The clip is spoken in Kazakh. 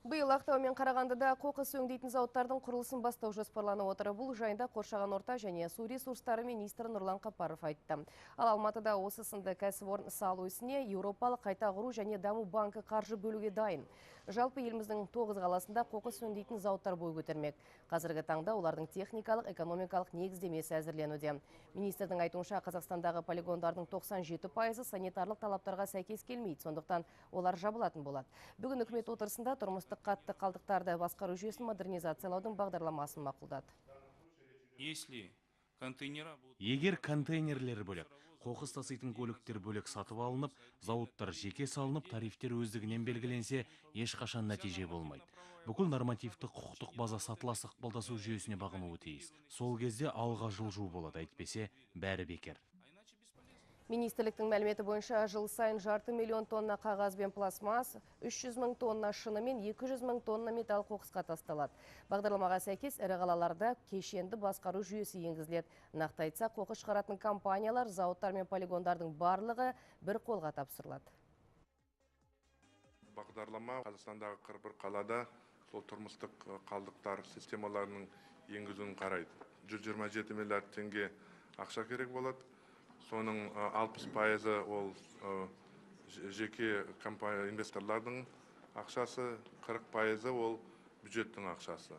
Биыл Ақтау мен Қарағандыда қоқыс өңдейтін зауыттардың құрылысын бастау жоспарланып отыр. Бұл жайында қоршаған орта және су ресурстары министрі Нұрлан Қапаров айтты. Ал Алматыда осы сынды кәсіпорын салу ісіне Еуропалық қайта құру және даму банкі қаржы бөлуге дайын. Жалпы еліміздің 9 қаласында қоқыс өңдейтін зауыттар бой көтермек. Қазіргі таңда олардың техникалық, экономикалық негіздемесі әзірленуде. Министрдің айтуынша, Қазақстандағы полигондардың 97%-ы санитарлық талаптарға сәйкес келмейді, сондықтан олар жабылатын болады. Бүгін үкімет отырысында тұрмыстық қатты қалдықтарды басқару жүйесін модернизациялаудың бағдарламасын мақұлдады. Если контейнера будут Егер контейнерлер бөлек, қоқыс таситын көліктер бөлек сатып алынып, зауыттар жеке салынып, тарифтер өздігінен белгіленсе, ешқашан нәтиже болмайды. Бүкіл нормативті құқықтық база сатылас ықпалдасу жүйесіне бағынуы тиіс. Сол кезде алға жылжу болады, әйтпесе бәрі бекер. Министрліктің мәліметі бойынша, жыл сайын 500 000 тонна қағаз бен пластмасс, 300 мың тонна шыны мен 200 мың тонна металл қоқысқа тасталады. Бағдарламаға сәйкес, ірі қалаларда кешенді басқару жүйесі енгізіледі. Нақты айтсақ, қоқыс шығаратын компаниялар, зауыттар мен полигондардың барлығы бір қолға тапсырылады. Бағдарлама Қазақстандағы 41 қалада сол тұрмыстық қалдықтар системаларының енгізуін қарайды. 127 миллиард теңге ақша керек болады. Соның 60%-ы ол жеке компания, инвесторлардың ақшасы, 40%-ы ол бюджеттің ақшасы.